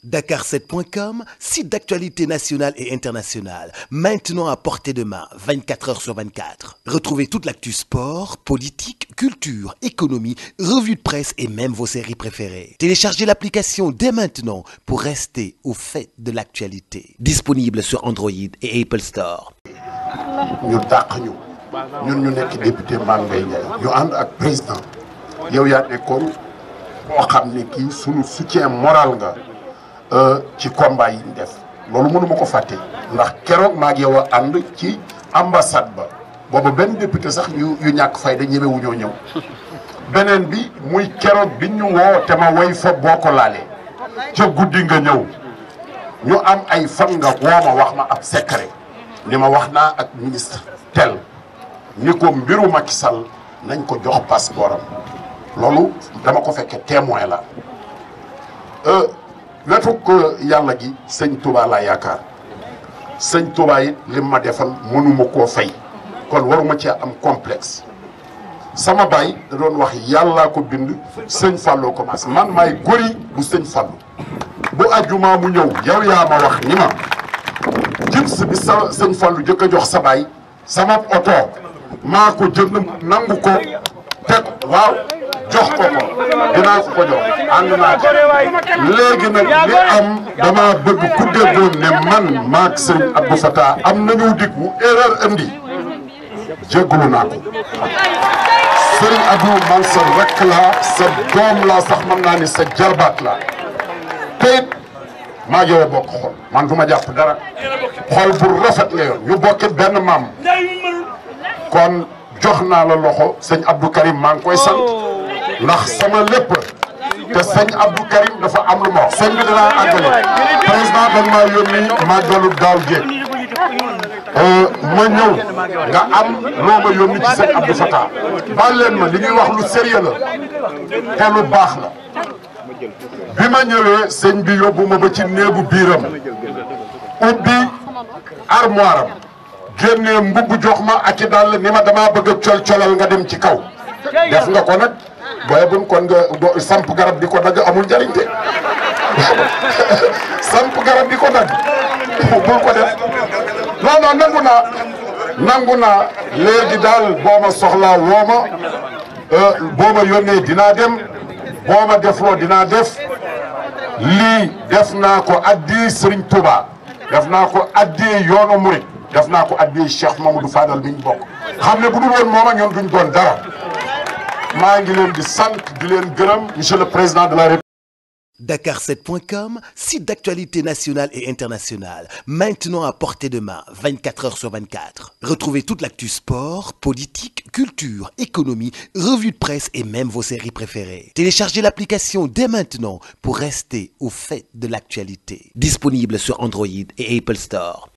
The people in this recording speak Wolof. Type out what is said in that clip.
Dakar7.com, site d'actualité nationale et internationale, maintenant à portée de main, 24 heures sur 24. Retrouvez toute l'actu sport, politique, culture, économie, revues de presse et même vos séries préférées. Téléchargez l'application dès maintenant pour rester au fait de l'actualité. Disponible sur Android et Apple Store. ñu dàq ñu ñun ñu nekk député Mame Mbaye Ndiaye ñu ànd ak président yow yaa nekkoon koo xam ne kii sunu soutien moral nga ci combat yi ñu def loolu mënu ma ko fàtte ndax keroog maa ngi yow a ànd ci ambassade ba boobu benn député sax yu ñàkk fayda ñemewu ñoo ñëw beneen bi muy keroog bi ñu woo te ma way fa boo ko laalee ca guddi nga ñëw ñu am ay fan nga woo ma wax ma ab secret ni ma wax naa ak ministre tel ni ko mbiru Macky Sall nañ ko jox passeport am loolu dama ko fekke témoin la wetu ko yàlla gi sëñ Touba laa yaakaar sëñ Touba it lim ma defal mënuma koo fay kon waruma ci am complexe sama baay da doon wax yàllaa ko bind sëñ Fallou commencé man maay gori bu sëñ Fallou bu ajjuma mu ñëw yow yaa ma wax ni ma jibs bi sa sëñ Fallou jëkk a jox sa baay sama oto maa ko jënd nangu ko teg waaw jox ko dinaa ko jox ànd naa ci léegi nag li am dama bëgg ku déggoon ne man maag sëñ Abdou Fatah am nañu dig bu erreur indi jéggalu naa ko sëñ Abdou man sa rakk laa sa doom laa sax mën naa ni sa jarbaat laa tey maa ngi yow bokk xol man du ma jàpp dara xol bu rafet nga yoon ñu bokkit benn maam kon jox naa la loxo sëñ Abdou Karim maa ngi koy sant ndax sama lépp te sëñ Abdou Karim dafa am lu ma wax sëñ bi dinaa àggale président dañ maa yónni màggalu daaw jéeg ma ñëw nga am loo ma yónni ci sëñ Abdou Fatah baal leen ma li ñuy wax lu sérieux la te lu baax la bi ma ñëwee sëñ bi yóbbu ma ba ci néegu biiram ubbi armoire am génnee mbubb jox ma ak i dàll ni ma damaa bëgg a col-colal nga dem ci kaw def nga ko nag booy bun kon nga samp garab di ko dagg amul njariñ de samp garab di ko dagg bul ko def non nangu naa léegi daal boo ma soxlaa woo ma boo ma yónnee dinaa dem boo ma defloo dinaa def lii def naa ko addi Serigne Touba def naa ko addi yoonu Murid def naa ko addi Cheikh Mamadou Fadal bi ñu bokk xam ne bu dul woon mooma ñoom duñ doon dara maa ngi leen di sant di leen gërëm monsieur le président de la République. Dakar7.com, site d'actualité nationale et internationale, maintenant à portée de main, 24 heures sur 24. Retrouvez toute l'actu sport, politique, culture, économie, revues de presse et même vos séries préférées. Téléchargez l'application dès maintenant pour rester au fait de l'actualité. Disponible sur Android et Apple Store.